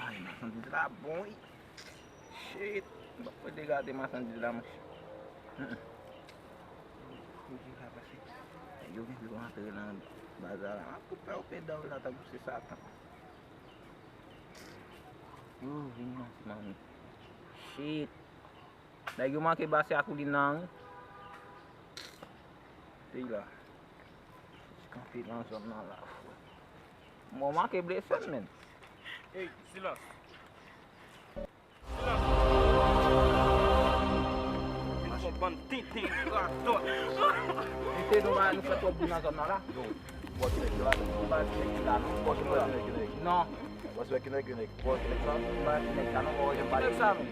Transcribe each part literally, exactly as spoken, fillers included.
Ay, masandiz la bon, wi. Shit. M p ap fè degade masandiz la, monchè. Mm, mm. Yo vin pou antre nan bazar la. M ap fè open dan la tankou se Satan. Yo vin nan ti manmi. Shit. Nèg yo manke pase ak Oulina, wi. Peyi la. Kanpe nan zòn nan la, frè. Mwen manke blese m, menn. Ey, silans. Silans. Vin fè bann tenten, ratòt. Mesye, nou pa, nou fè twòp bri nan zòn nan la. Yo, bòs nèg la, nou pa nèg la, non. Bòs nèg la. Non. Wè se wè ki nèg, ki nèg. Wè ki nèg sa? Wè ki nèg sa, non, wè ki nèg sa, non.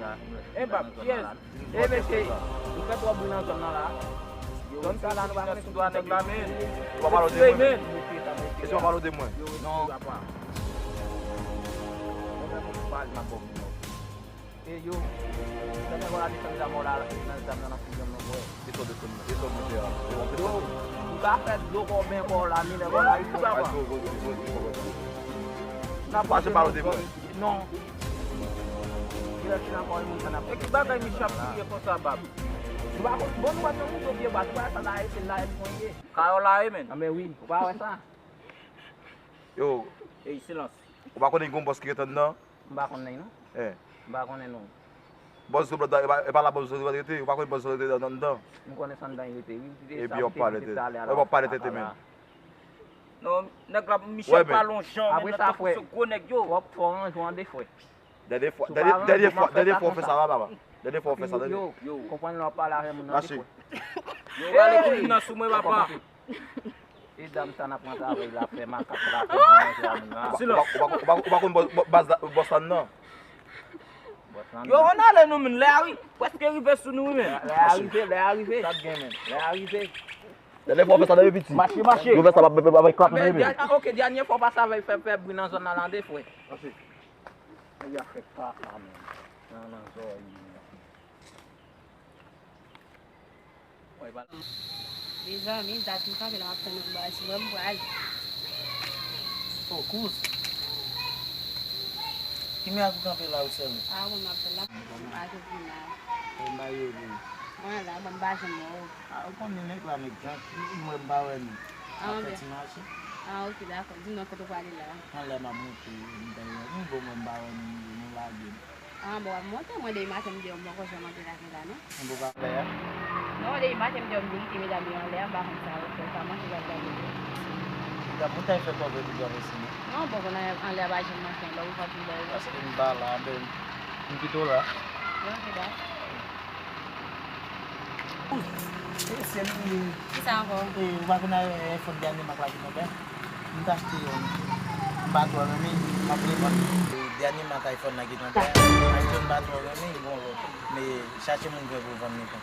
E bab, yes. E mesye, nou fè twòp bri nan zòn nan la. Zòn sa la, nou pa konnen sou dwa nèg la, men. Ou pa pale de mwen, men. Mesye, ou pa pale de mwen. Non. Mwen menm, ou pa al nan bòm, non. E yo, lè nèg la desann zam la, nan zam nan, nan fizyon nan, bwè. Desann, desann, desann, monte a. Yo, ou ka fè dlo kò ben kò la, minè kò la, isit la, bwa. N ap pase pa kote mwen. Non. Kilè ki nan kò moun sa n ap. E ki bagay Michel ap kriye konsa, bab? Nou pa konn, bon, nou wè yon moun vye bwa, nou pa wè sa la, e se la, e l konye. Kayò la, e, men. Anben wi, ou pa wè sa? Yo. Ey, silans. Ou pa konnen gen yon bòs ki ret anndan? M pa konnen non. Eh. M pa konnen non. Bòs Zoblòd la, e pa, e pa la bòs Zoblòd rete, ou pa konnen bòs Zoblòd rete anndan. M konnen se anndan li rete, wi. Epi w ap pale tete. W ap pale tete, men. Non, nèg la, Michel pa lonjan, men nan tankou se gwo nèg yo. Fò, fò ranje w an de fwa. Dènye fwa, dènye fwa, dènye fwa w fè sa, papa. Dènye fwa w fè sa, tande. Yo, yo, konprann lè w ap pale avè moun nan de fwa. Yo, rale koulin nan sou mwen, papa. E dam sa n ap pran travay la, fè makak la, fè di manje a moun nan. Silans. Ou pa, ou pa, ou pa, ou pa konn bò-, bò-, baz la, bòs la, non? Bòs la, non. Yo, ann ale nou, men, lè a ri-, prèske rive sou nou, wi, men. Lè a rive, lè a rive. Sa k gen, men? Lè a rive. Dènye fwa w fè sa depi piti. Mache, mache. Yo fè sa, pa, pa, pa, pa, klap nan men. Ok, dènye fwa w pase avè l, fè, fè bri nan zòn nan la de fwa. Mache. Nèg la fè kaka, men. Nan, nan zòrèy li. Mezanmi, dat m kanpe la, m ap tann yon baz. Mwen, m pral. Oh, kous. Ki mirak ou kanpe la, ou sèl? Ah, mwen, m ap tann la. Bon, m pa toujou la. Bon, m ba yo vin. Mwen la, bon, m pa janm wè w. Ah, ou konnen nèg la, nèg janti, m wè m pa wè nou. Ah, ap fè ti mache. Ah, ok, dakò. Di m non, kote w prale la? Anlè m ap monte, m ta, m bon, mwen m pa wè nou, nou lage m. Ah, bon, w ap monte, mwen depi maten m di w m poko janm antre lakay la, non. Mwen poko anlè a? Non, depi maten m di w m vin kite medam yo anlè a, m pa konn sa yo fè, sa manke w ap gade yo. Medam, ou ta fè kòb epi dòmi si, non? Non, bon, konnen anlè a pa janm manke anba, ou pa tou bèl. Paske m pa la, ben, m kite w la. Ok, dakò. Kisa ankò? E, ou pa konn iPhone dènye mak la ki tonbe? M t achte youn. M pa twò renmen, m ap revann li. Dènye mak iPhone la ki tonbe. Iphone m pa twò renmen, gon lòt. Men chache moun pou vann li pou.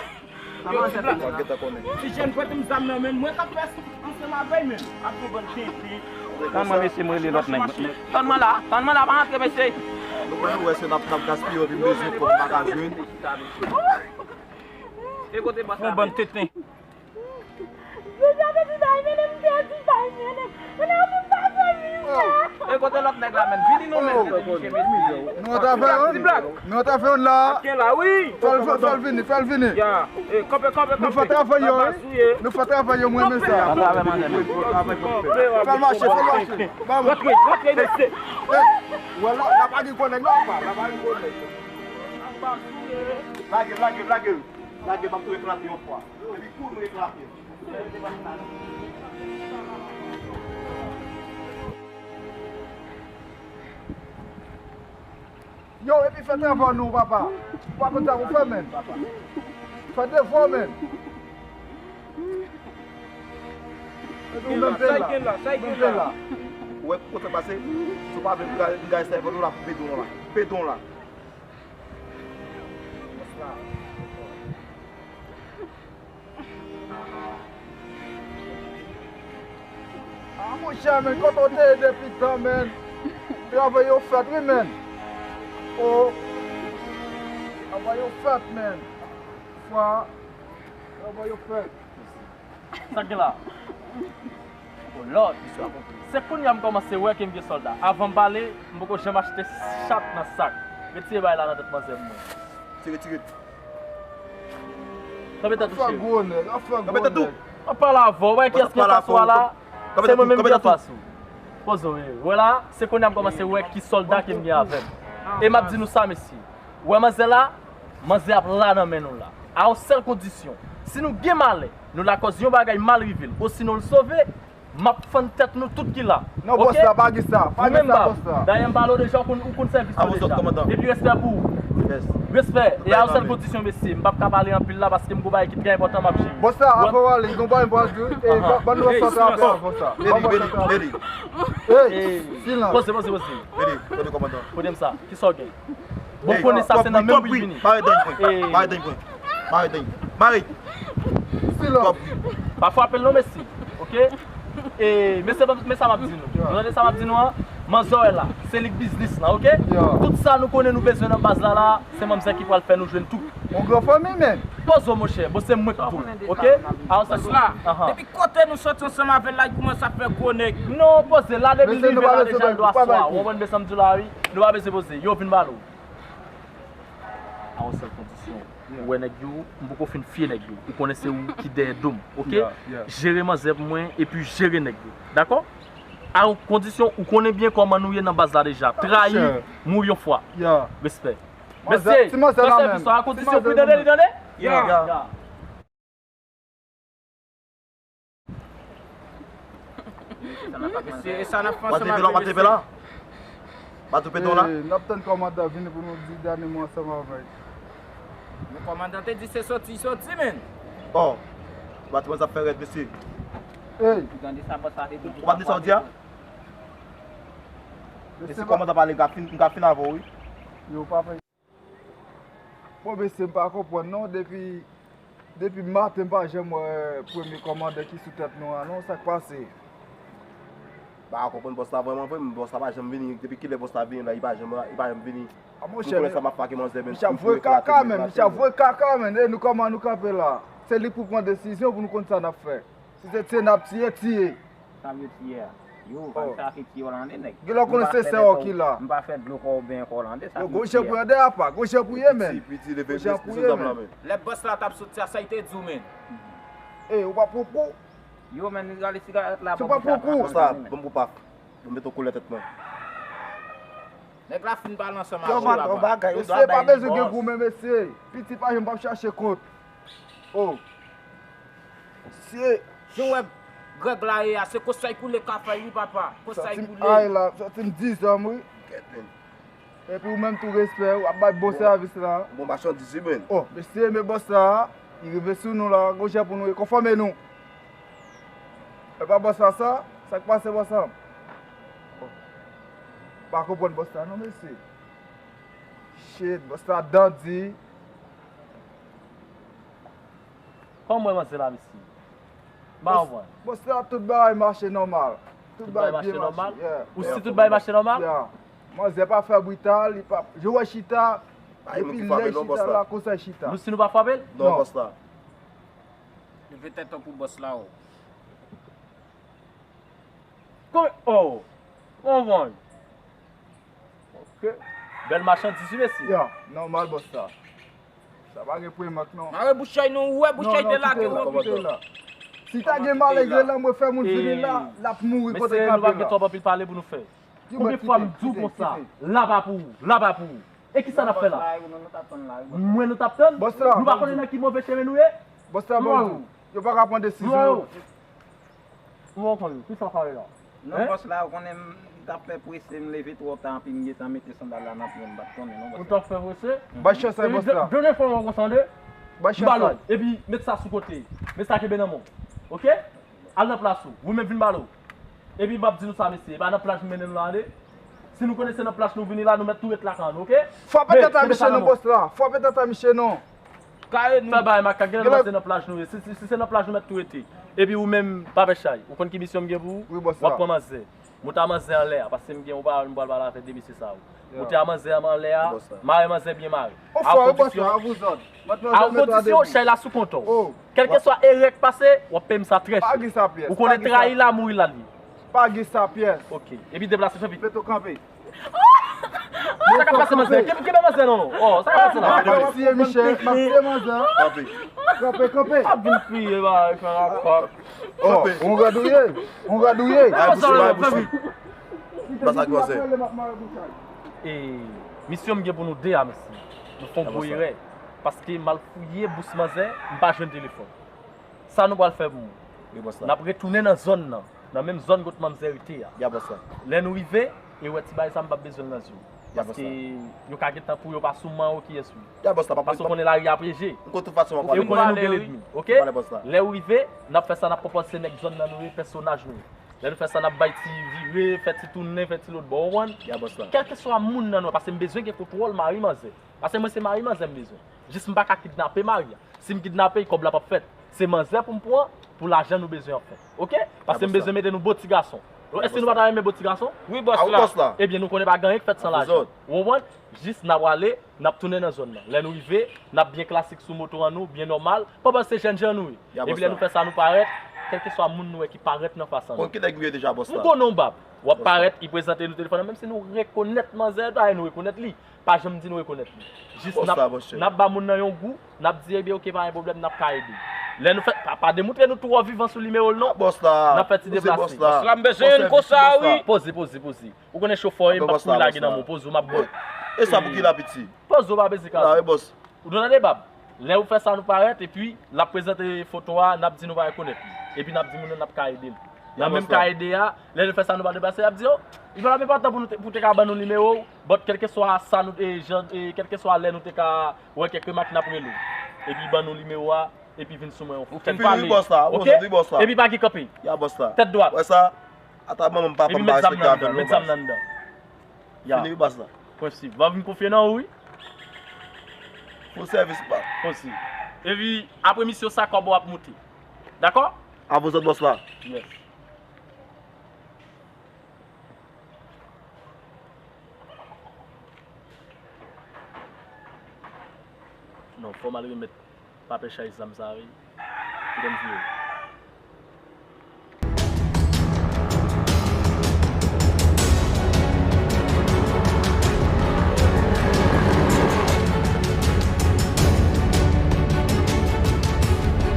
Yo, ti blak. Ti jèn prete m zam nan men, mwen k ap fè sou ansanm avè l menm. Ap yon bann tenten. Tann mwen, mesye, mwen rele lòt nèg. Tann mwen la, tann mwen la, pa antre, mesye. Nou wè se n ap, n ap gaspiye anpil bezwen kòb pa ka jwenn. Fon bann tenten. Deja te di bay mennen m pèdi bay mennen. Mennen ou vin pase vin la. E kote lòt nèg la menm? Vini nou menm. Nou ta fè yon, nou ta fè yon la. Ap gen la wi. Fè l, fè l vini, fè l vini. Ya. E kanpe, kanpe, kanpe. Nou fè travay yo wi. Nou fè travay yo, mwen renmen sa. Fè l mache, fè l mache. Rantre, rantre mesye. Wè la, la pa gen gwo nèg non, pa, la pa gen gwo nèg. Lage, lage, lage. Lage, m ap tou eklate yon fwa. Epi kou nou eklate. Yo, epi fè travay nou, papa. Ou pa konn sa pou fè, menn. Fè devwa, menn. Epi ou menm te la. Ou wè kote pase? Si w pa vle m gaye sèvèl ou la pou pedon la. Pedon la. Ah, monchè, men, kote w te ye depi tan, men? Travay yo fèt, wi, men. Oh, travay yo fèt, men. Fwa, travay yo fèt. Sa k gen la? Oh Lord. Se kounye a m kòmanse wè ke m gen sòlda. Avan m pale, m poko janm achte chat nan sak. Retire bagay la nan tèt manzè mwen. Tire, tire. Kanpe tèt ou, cheri. Kanpe tèt ou. M ap pale avè w. Wè kiyès ki anfas ou a la? Se mwen menm ki anfas ou. Poze w. Wè la, se kounye a m kòmanse wè ki sòlda ke m gen avè m. E m ap di nou sa, mesye. Wè manzè la, manzè ap la nan men nou la. A yon sèl kondisyon. Si nou gen malè, nou lakòz yon bagay mal rive l, osinon l sove, m ap fann tèt nou tout ki la. Non, bòs la, pa gen sa. Pa gen sa, bòs la. Dayè m pale w deja, ou konn, ou konn sèvis mwen deja. Epi respè pou ou. Respè. E a yon sèl kondisyon, mesye. M p ap ka pale anpil la paske m gon bagay ki trè enpòtan m ap jere. Bòs la, avan w ale, gon bagay m pral di w. E, ban nou sa travay avan sa. Ban bòs la travay. Ey, silans. Poze, poze, poze. Kote m sa? Kisa w gen? Bon, konnen sa se nan menm pou l vini. Mare dèny pwen. Mare dèny pwen. Mare dèny. Mare. Silans. Pa frape l non, mesye. Oke? E, mesye, men sa m ap di nou. Nou tande sa m ap di nou an? Manzè w wè la, se li k biznis lan, oke? Tout sa nou konnen nou bezwen nan baz la la, se manzè ki pral fè nou jwenn tou. Yon gran fanmi, men. Poze w, monchè. Bon, se mwen k di w, oke? A yon sèl kou. Depi kote nou soti ansanm avè l la, li kòmanse ap fè gwo nèg. Non, poze la, depi l rive la deja, l dwe swa. Ou konprann sa m di w la, wi? Nou pa bezwen poze. Yo, vin pale w. A yon sèl kondisyon. Ou wè nèg yo, m poko fin fye nèg yo. Ou konnen se ou ki dèyè do m, oke? Jere manzè pou mwen, epi jere nèg yo. Dakò? A yon kondisyon, ou konnen byen kòman nou ye nan baz la deja. Trayi, mouri yon fwa. Respè. Mesye, fè sèvis la, a kondisyon pou tande li, tande? Mesye, e sa n ap fè ansanm avè mesye? Bat ou pedon la? N ap tann kòmandan vini pou nou di dènye mo ansanm avè l. Men kòmandan te di se soti, soti, men. Oh, batiman sa ap fè rèd, mesye. Ou pa tande sa w di a? Mesye, kòmandan pale, m ka fin, m ka fin avè w, wi. Yo pa fè Bon, mesye, m pa konprann non, depi, depi maten m pa janm wè premye kòmandan ki sou tèt nou an non, sa k pase? Pa konprann bòs la vrèman vre, men bòs la pa janm vini. Depi kilè bòs la vini la, li pa janm, li pa janm vini. A monchè, konnen sa m ap fè ak manzè, men misye ap voye kaka, men misye ap voye kaka, men. E nou kòman nou kanpe la? Se li pou pran desizyon pou nou konn sa n ap fè. Si se tiye n ap tiye, tiye. Sa vle tiye a? Yo, pa sa ki tiye Olande, nèg. Gen lè w konnen se sè w ki la. M pa fè dlo kò w benyen kò Olande, sa vle tiye a? Yo, gon jan pou ye dèyè apa, gon jan pou ye, men. Piti, piti, leve, leve zam la, men. Lè bòs la t ap soti a, sa l te di w, men? E, ou pa pwopou? Yo, men, rale sigarèt la, ban m pou pa. Sa, ban m pou pa. Ban m mete w koulè tèt mwen. Nèg la fin pale ansanm avè w, papa. Mesye, pa bezwen gen goumen, mesye. Piti pa janm p ap chache kont. Oh. Mesye. Jan w wè Grèg la ye a, se konsa l koule kafay, wi, papa. Konsa l koule. Ay la, sòti m di zam, wi. Epi ou menm tou, respè, w ap bay bon sèvis la. Bon machandiz, wi, men. Oh, mesye, men bòs la, li rive sou nou la, gon jan pou nou konfòme nou. E pa bòs la sa, sa k pase bòs la? Oh. Pa konprann bòs la non, mesye. Shit, bòs la dan di. Kòman w wè manzè la, mesye? M pa konprann. Bòs la, tout bagay mache nòmal. Tout bagay mache nòmal? Ou si tout bagay mache nòmal? Manzè pa fè bri ta, li pa, jan w wè chita, depi lè chita la, konsa l chita. Nou si nou pa frape l? Non, bòs la. Leve tèt ou pou bòs la, o. Kòman, oh, kòman? Ok. Bèl machandiz, wi, mesye. Ya, nòmal, bòs la. Sa pa gen pwen mank, non. Mare bouch chay nou, ou wè bouch chay te lage, ou wè bouch chay la. Si ta gen malengre la, mwen fè moun vini la, l ap mouri kote kanpe la. Mesye, nou pa gen twòp anpil pale pou nou fè. Konbyen fwa m di w konsa, la pa pou ou, la pa pou ou. E kisa n ap fè la? Mwen nou t ap tann? Nou pa konnen nan ki move chemen nou ye? Bòs la, bon, yo pa ka pran desizyon yo. Ou konn, kisa w pale la? Non, bòs la, ou konnen m t ap fè prese, m leve twò ta, anpi m gentan mete sandal la nan pye m, m pa t konnen non, bòs la. Ou t ap fè prese? Bay chans la, bòs la. Done fò w konsa, tande. Bay chans la. M ba l, epi met sa sou kote. Met sa kenbe nan men w. Oke? Al nan plas ou. Ou menm vin ba l ou. Epi m ap di nou sa, mesye, e pa nan plaj m mennen nou la, tande. Si nou konnen se nan plaj nou vini la, nou mèt tou ret lakay nou, oke? Frape tèt a misye non, bòs la. Frape tèt a misye non. Fè bagay makak, genlè nou panse nan plaj nou ye. Si, si, si se nan plaj nou mèt tou rete. Epi ou menm, pa fè chay. Ou konn ki misyon m gen pou ou? Wi, bòs la. W ap pran manzè. Moute a manzè anlè a, paske m gen yon pawòl m pral pale avèk de mesye sa yo. Moute a manzè a anlè a, mare manzè byen mare. A yon kondisyon, chay la sou kont ou. Kèlkeswa erè k pase, w ap peye m sa trè chè. Ou konnen trayi la, mouri la l ye. Pa gen sa pyès. Ok. Epi deplase chofè. Mete w kanpe. Sa k ap pase manzè? Kenbe, kenbe manzè non. Oh, sa k ap pase la? M ap tiye Michel, m ap tiye manzè. Kanpe. Kanpe, kanpe. Ap vin kriye ba, fè rapò. Oh, on rad ou ye. On rad ou ye. Ay, bouch ou, ay, bouch ou. Sa k ap pase? E, misyon m gen pou nou de a, mesye. Nou fè yon gwo erè. Paske m al fouye bous manzè, m pa jwenn telefòn. Sa nou pral fè pou mwen? Wi, bòs la. N ap retounen nan zòn nan, nan menm zòn kot manzè rete a. Ya, bòs la. Lè nou rive, e wè ti bagay sa m p ap bezwen l nan zye w. Ya, bòs la. Paske yo ka gentan pou yo pa sou man yo kiyès ou ye. Ya, bòs la, pa. Paske w konnen lari a pyeje. M konnen tout fason w ap pale. E w konnen nou gen lènmi, oke? Pale, bòs la. Lè w rive, n ap fè sa, n ap konprann se nèg zòn nan nou ye, pèsonaj nou ye. Lè nou fè sa, n ap bay ti vire, fè ti tounen, fè ti lòt bò, w konprann? Ya, bòs la. Kèlkeswa moun nan nou, paske m bezwen gen kontwòl mari manzè. Paske mwen se mari manzè m bezwen. Jis m pa ka kidnape mari a. Si m kidnape l, kòb la p ap fèt. Se manzè pou m pran, pou lajan nou bezwen an fèt. Oke? Paske m bezwen mete nou bo ti gason. Èske nou pa ta renmen bo ti gason? Wi, bòs la. Ebyen, nou konnen pa gen anyen k fèt san lajan. Ou konprann? Jis n a prale, n ap tounen nan zòn nan. Lè nou rive, n ap byen klasik sou moto an nou, byen nòmal. Pa panse se jènjan nou ye. Epi lè nou fè sa, nou parèt, kèlkeswa moun nou wè ki parèt nan fas an nou. Konn ki nèg m ye deja, bòs la. M konnen w, bab. W ap parèt, li prezante nou telefòn nan, menm si nou rekonèt manzè, dayè nou rekonèt li. Pa janm di nou rekonèt li. Jis n ap, n ap ba moun nan yon gou, n ap di, ebyen, oke, pa gen pwoblèm, n ap ka ede. Lè nou fè, pa, pa demoutre nou twò vivan sou nimewo l non. Bòs la. N ap fè ti deplase. Bòs la, m bezwen youn konsa, wi. Poze, poze, poze. Ou konnen chofè w ye, m p ap kouri lage nan men w. Poze w, m ap bon. E sa pou ki la, piti? Poze w, pa bezwen kaze. Ou tande, bab? Lè ou fè sa, nou parèt, epi l ap prezante foto a, n ap di nou pa rekonèt li. Epi n ap di moun nan n ap ka ede l. Nan menm ka ede a, lè nou fè sa, nou pa deplase, y ap di, o, li pa t ap enpòtan pou nou te, pou te ka ban nou nimewo w, but kèlkeswa sa nou, e, jan, e, kèlkeswa lè nou te ka wè kèk remak, n ap rele w. Epi ban nou nimewo a, epi vin sou mwen yon fou. Fè n pale. Oke? Epi pa gen kanpe. Tèt dwat. Wè sa? Ata manman m, papa m pa respekte avè l non, baz. Fini wi, baz la. Prensip. Va vin konfye nan ou, wi. Fò sèvis pa. Prensip. Epi, apre misyon sa, kòb ou ap moute. Dakò? Avè zòt, bòs la. Yes. Non, fò m al remèt Papè Chay zam sa, wi. Kite m vire.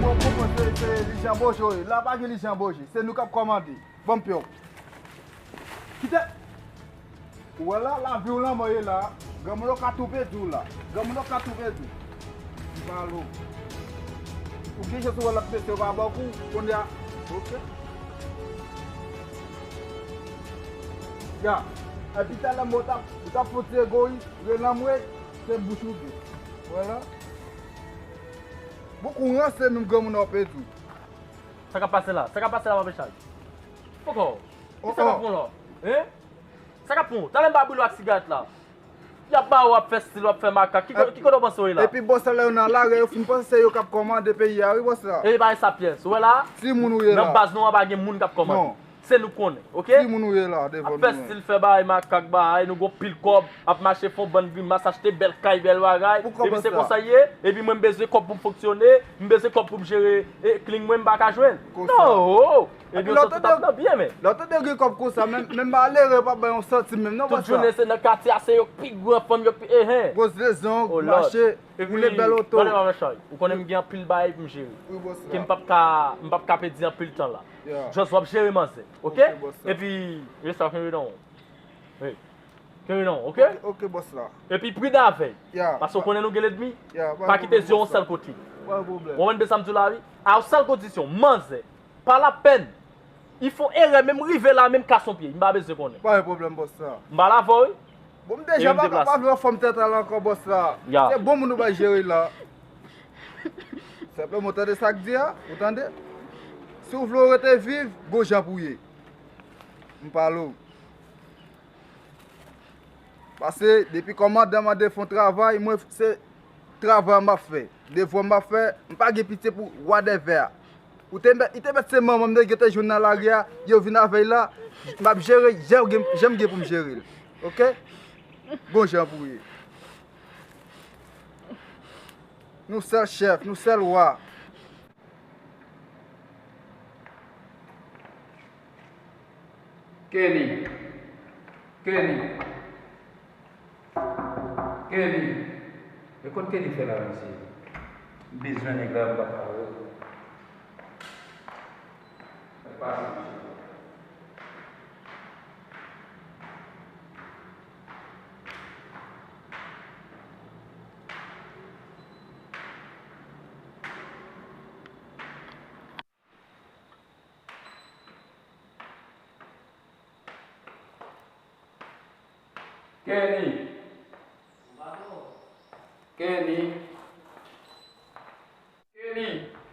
Mwen konprann se, se Lijan Boje, wi. La pa gen Lijan Boje. Se nou k ap kòmande. Ban m pye w. Kite. Ou wè la, lavi w lanmò ye la. Granmoun yo ka tou pèdi w la. Granmoun yo ka tou pèdi w. M pale w. Ou gen chans ou wè lòt mesye yo pa ba w kou, kounye a. Ok. Ya. Epi talè mwen t ap, ou t ap fè yon ti egoyis, rele m wi, se bouch ou gen. Ou wè la. Bon, kou ranse menm granmoun yo pèdi w. Sa k ap pase la? Sa k ap pase la, Papè Chay? Poko. Kisa k ap pran w la? Hein? Sa k ap pran w? Talè m pa boule w ak sigarèt la. Y ap ba w, w ap fè stil, w ap fè makak. Ki ko-, ki kote w panse w ye la? Epi bòs la, lè yo nan lari, yo fin panse se yo k ap kòmande peyi a, wi, bòs la. E pa sa pyès. Ou wè la? Timoun ou ye la. Nan baz nou an pa gen moun k ap kòmande. Non. Se nou k konnen, ok? Timoun ou ye la, devan nou. Ap fè stil, fè bagay makak, bagay, nou gon pil kòb, ap mache fè yon bann grimas, achte bèl kay, bèl bagay. Epi se konsa l ye, epi mwen m bezwen kòb pou m fonksyone, m bezwen kòb pou m jere, e, kling mwen, m pa ka jwenn. Non, oh, oh. Epi yo santi w t ap nan byen, men. Lè w tande gen kòb konsa, menm, menm malere pa bay yon santim menm, non, bòs la. Tout jounen se nan katye a, se yo k pi gran fanm, yo k pi, ehen. Gwo zezon, mache, woule bèl oto. Gade, Mama Chay, ou konnen m gen anpil bagay pou m jere. Wi, bòs la. Ke m p ap ka, m p ap ka pèdi anpil tan la. Yeah. Just w ap jere manzè, ok? Ok, bòs la. Epi, respè, kenbe non. Wi. Kenbe non, ok? Ok, ok, bòs la. Epi pridan avè l. Yeah. Paske w konnen nou gen lènmi. Yeah, pa kite zye w yon sèl kote. Pa gen pwoblèm. Ou konprann sa m di w la, wi? A yon sèl kondisyon, manzè, pa lapèn. Li fè yon erè, menm rive la, menm kase yon pye. M pa bezwen konnen. Pa gen pwoblèm, bòs la. M pale avè w, wi. Bon, m deja pa, pa vle wè fòm tèt la ankò, bòs la. Ya. Se bon moun ou bay jere la. Senpleman, w tande sa k di a? Ou tande? Si w vle w rete viv, gon jan pou w ye. M pale w. Paske depi kòmandan mande fè yon travay, mwen se travay m ap fè. Devwa m ap fè, m pa gen pitye pou whatever. Ou te mèt, li te mèt se manman m, nèg yo te jwenn nan lari a, yo vin avè l la, m ap jere jan m gen, jan m gen pou m jere l. Ok? Gon jan pou w ye. Nou sèl chèf, nou sèl wa. Kenny. Kenny. Kenny. E kot Kenny fè la, mesye? M bezwen nèg la, m pa ka wè l. Pase, mesye. Kenny. Kenny. Kenny.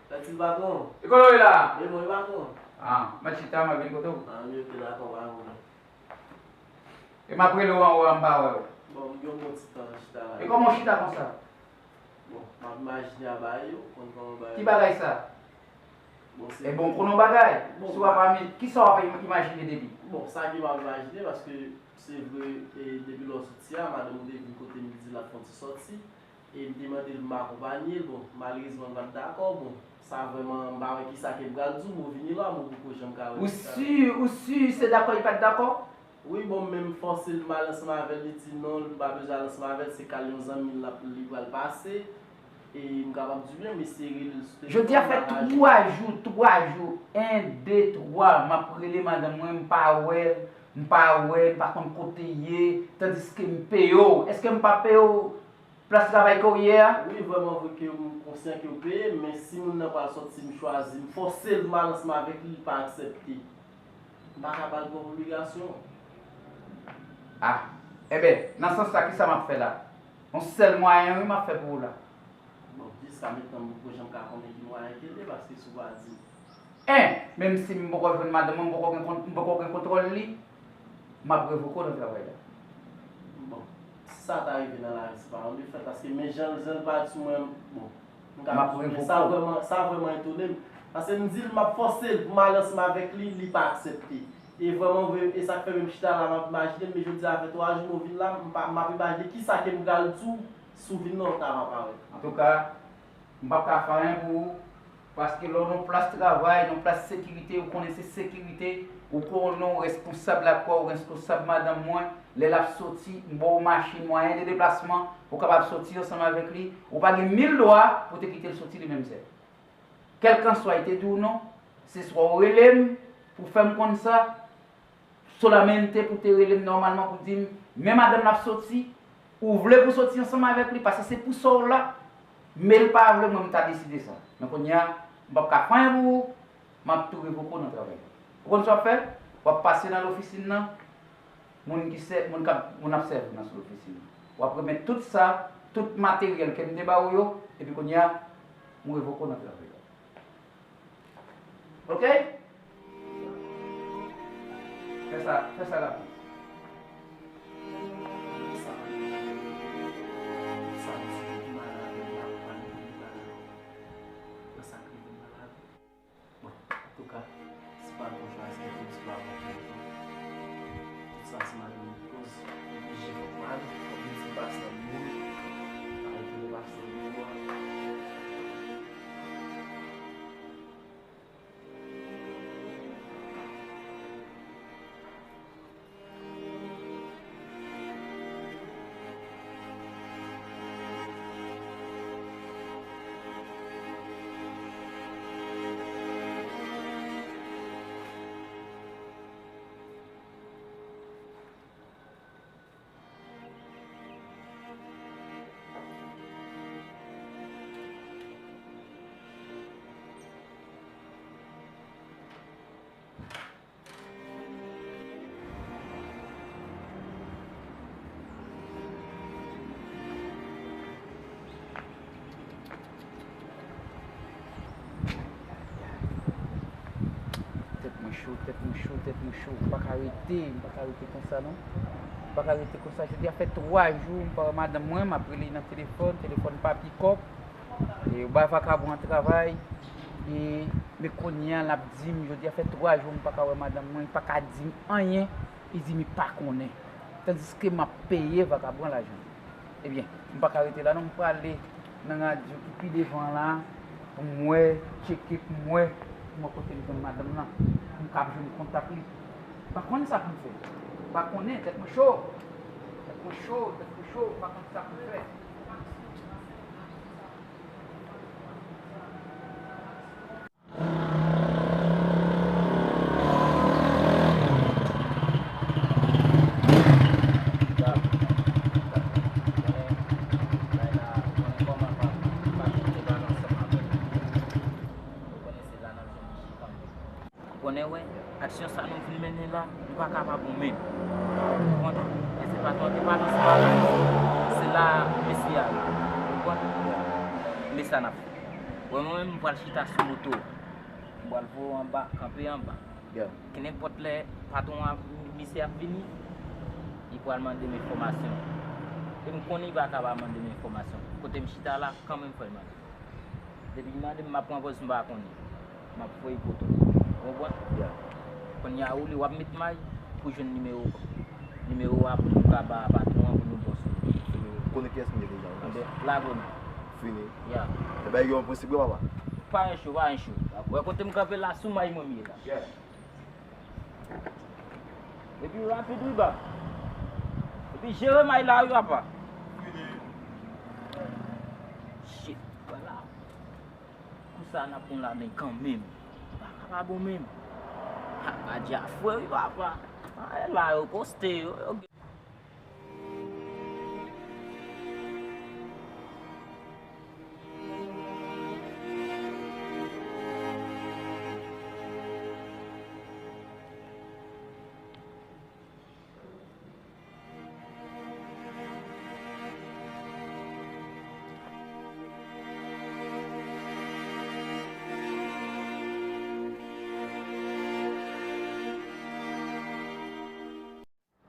Sa di patwon? E kote w ye la? E mwen, patwon. Ah, mwen chita, mwen vin kote w. Ah, wi, ok, dakò, pa gen pwoblèm. E m ap rele w anwo a, m pa wè w. Bon, m gen yon bon ti tan chita la. E kòman w chita konsa? Bon, m ap imajine a bagay yo, konn kòman bagay yo. Ki bagay sa? Bon, se... Ebyen, w konnen yon bagay? Bon, si w ap ami-, kisa w ap im-, imajine de li? Bon, sa ke m ap imajine, paske se vre, e, depi lè w soti a, madanm ou te vin kote m, li di l ap fè yon ti sòti. E m te mande l pou m akonpaye l. Bon, malerezman, l pa t dakò. Bon, sa vrèman, m pa wè kisa ke m pral di w, mo vini la, mo poko janm ka wè kisa. Ou si, ou si se dakò, li pa t dakò? Wi, bon, m menm fòse l pou m al ansanm avè l, li di non, li pa bezwen al ansanm avè l, se kay yon zanmi l, l ap, li pral pase. E m kapab di w byen, m eseye rele l sou telefòn. Jodi a fè twa jou, twa jou, en, de, twa, m ap rele madanm mwen, m pa wè l, m pa wè l, m pa konn kote l ye, tandiske m peye w. Èske m pa peye w plas travay ke w ye a? Wi, vrèman vre ke m konsyan ke w peye m, men si moun nan pral sòti, m chwazi, m fòse l pou m al ansanm avèk li, li pa aksepte. M pa ka ba l pwòp obligasyon. Ah, enben, nan sans sa, kisa m ap fè la? Yon sèl mwayen, wi, m ap fè pou ou la. Bon, jiska mentnan, m poko janm ka konnen ki mwayen ke l ye, paske si w pa di m. En, menm si m poko jwenn madanm mwen, m poko gen kont-, m poko gen kontwòl li, m ap revoke w nan travay la. Bon, si sa ta rive nan lavi, se pa yon defèt, paske men jan, jan l pale sou mwen, bon, m ka di w, men sa vrèman, sa vrèman etone m. Paske m di l, m ap fòse l pou m al ansanm avèk li, li pa aksepte. E vrèman vre, e sa k fè menm chita la, m ap imajine m, men jodi a fè twa jou m vin la, m pa, m ap imajine kisa ke m pral di w, Si w vin nan w ta va parèt. Antouka, m p ap ka fè anyen pou ou, paske lè w nan yon plas travay, nan yon plas sekirite, ou konnen se sekirite, ou konnen w responsab lakay, ou responsab madanm mwen, lè l ap soti, m ba w machin, mwayen de deplasman, ou kapab soti ansanm avèk li, ou pa gen mil dwa pou w te kite l soti li menm sèl. Kèlkanswa li te di w non, se swa w rele m pou fè m konn sa, solamente pou te rele m nòmalman pou di m, men madanm nan ap soti, ou vle pou soti ansanm avèk li, paske se pou sa w la, men l pa vle, mwen m ta deside sa. Men kounye a, m p ap ka fè anyen pou ou, m ap tou revoke w nan travay la. Ou konn sa w ap fè? W ap pase nan lofisin nan, moun ki sè, moun k ap, moun ap sèvi w nan sou lofisin nan. W ap remèt tout sa, tout materyèl ke m te ba w yo, epi kounye a, m revoke w nan travay la. Oke? Fè sa, fè sa rapid. Bon, antouka, se pa l pou chwazi, se pa l pou chwazi. Tout sa se madanm li koz, li oblije fòk m ale, fòk m di pastè m mouri, pa retire pastè m mouri. Tèt mwen cho, tèt mwen cho, tèt mwen cho. M pa ka rete, m pa ka rete konsa non. M pa ka rete konsa. Jodi a fè twa jou m pa wè madanm mwen, m ap rele nan telefòn, telefòn pa pikòp. E, yo bay vakabon an travay. E, men kounye a, l ap di m, jodi a fè twa jou m pa ka wè madanm mwen, li pa ka di m anyen, li di m li pa konnen. Tandiske m ap peye vakabon an lajan. Ebyen, m pa ka rete la non, m prale nan radyo ki pi devan la, pou m wè, tcheke pou m wè, pou m wè kote m jwenn madanm nan, pou m kab jwenn kontak li. M pa konn sa pou m fè. M pa konnen, tèt mwen cho. Tèt mwen cho, tèt mwen cho, m pa konn sa pou m fè. Ou konnen, wè, aksyon sa nou vin mennen la, nou pa ka pa bon menm. Ou konprann? E se patwon te pale ansanm avè nou, se la mesye a ye. Ou konprann? Men sa n ap fè. Wè, mwen menm, m pral chita sou moto. M pral voye w anba, kanpe anba. Kenenpòt lè patwon an, misye ap vini, li pral mande m enfòmasyon. E m konnen li pa ka pa mande m enfòmasyon. Kote m chita la, kanmenm fò l mande. Depi l mande m, m ap pran pòz m pa konnen. M ap voye poto. Ou konprann? Kounye a, ou li w ap met may pou jwenn nimewo, nimewo a pou nou ka ba patwon an pou nou bòs. Konnen kiyès m ye deja, wi. Anben, lage w non. Fini. Ya. Ebyen, yo, enposib, wi, papa. Pa gen cho, pa gen cho. Wè, kote m kanpe la, sou may mwen m ye la. Epi rapid, wi, bab. Epi jere may la, wi, papa. Shit, vwala. Kou sa n ap pran ladan kanmenm. Pa ka pa bon menm. Ha, pa di a fre, wi, papa. A, la, yo poste, yo, yo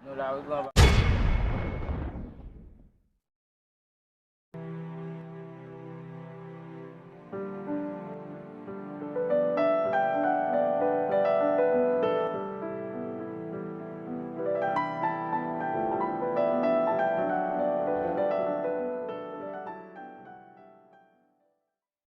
Nou la, wi, gran.